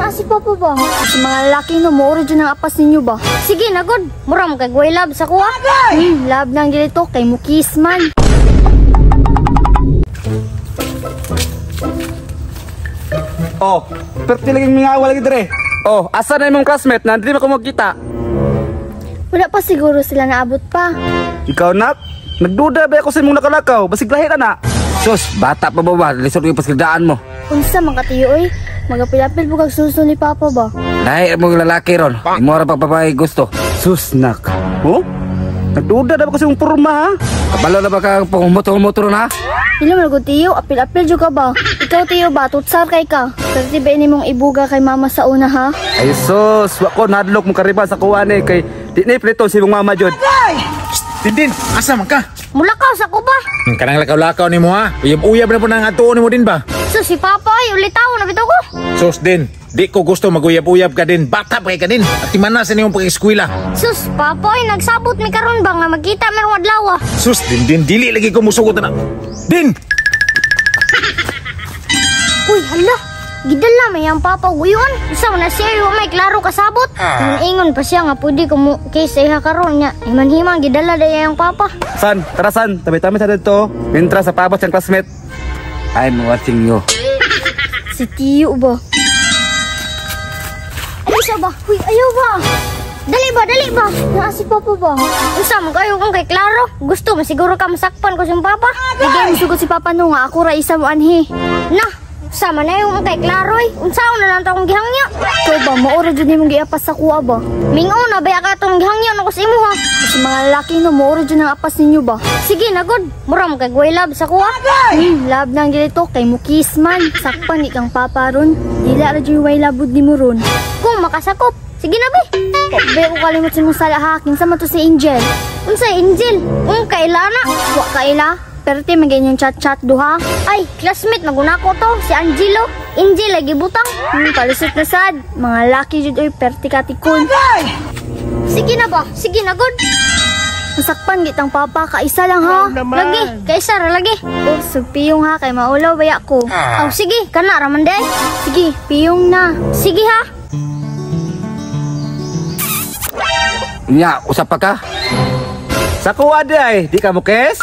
Naa si Papa ba? Sa mga lalaki no, mo dyan ang apas ninyo ba? Sige na gud. Mura mo kay way love sa kuha. Love nang gilito kay mukis man. Oh, perti lagi mingawa lagi dire. Oh, asa na imong classmate na dili man ko magkita? Wala pa siguro sila naabot pa. Ikaw nak, nagduda ba ako sa imong nakalakaw? Basig lahi na na. Sus, bata pa ba ba? Lisod yung paskildaan mo. Unsa man katiyo oy? Magapilapil po kag suso ni Papa ba? Lahi mo lalaki ron. Imo ra pagbabae gusto. Sus nak. Oh? Nagduda na ba ko sa imong porma ha? Kabalo na ba ka pangumuto-umuto ron ha? Dili man gud tiyo, apil-apil jud ka ba? Ikaw tiyo ba, tutsar kay ka. Pero ba ini mong ibuga kay mama sa una ha? Ay sus, wa ko nadlok mo kariba sa kuha ni kay di ni plito si imong mama jud. Dindin, asa man ka? Mulakaw sa ko ba? Kanang lakaw-lakaw nimo ha. Uyab-uyab na po nang atuon nimo din ba? Sus, si Papa ay ulitaw na bitaw ko. Sus din, di ko gusto maguyab-uyab ka din. Bata pa kay ka din. At timana sa niyong pag-eskwela. Sus, Papa ay nagsabot mi karon ba nga magkita merong adlaw. Sus, din, dili lagi ko musugot na. Din! Uy, hala. Gidala may ang papa guyon. Isa man na siya wa may klaro kasabot. Ingon pa siya nga pwede ko mo case iha karon niya. Himan-himan gidala day ang papa. San, tara san, tabi-tabi sa dito. Mintra sa pabot siyang classmate. I'm watching you. Si tiyo ba? Ay siya ba? Uy, ayaw ba? Dali ba, dali ba? Naa si Papa ba? Unsa man kayo kung kay klaro? Gusto mo siguro ka masakpan ko siyang papa. Bigay mo sugot si Papa no nga ako ra isa mo anhi. Na, sama na yung kay klaro eh. Unsaon na lang ta akong gihangyo. Ikaw ba, maura jud nimong giapas sa kuha ba? Mingo na baya ka tong gihangyo na ko sa imo ha. Sa mga lalaki no, maura jud ang apas ninyo ba? Sige na gud. Mura mo kay way love sa kuha. Love nang gilito kay mukis man. Sakpan di kang papa ron. Dila ra jud way labod nimo ron. Kung makasakop. Sige na be. Be ko kalimot sa imong sala ha. Kinsa man to si Angel? Unsa Angel? Ung kaila na. Wa kaila. Pero ti man yung chat-chat duha. Ay, classmate maguna ko to si Angelo. Angel lagi butang. Palusot na sad. Mga laki jud oy perti katikon. Sige na ba? Sige na gud. Masakpan gitang papa kaisa lang ha. Lagi, kaysa ra lagi. Oh, sugpiyong ha kay maulaw baya ko. Aw sige, kana ra man day. Sige, piyong na. Sige ha. Nya, usap pa ka? Sa kuha di ay, di ka mo kes?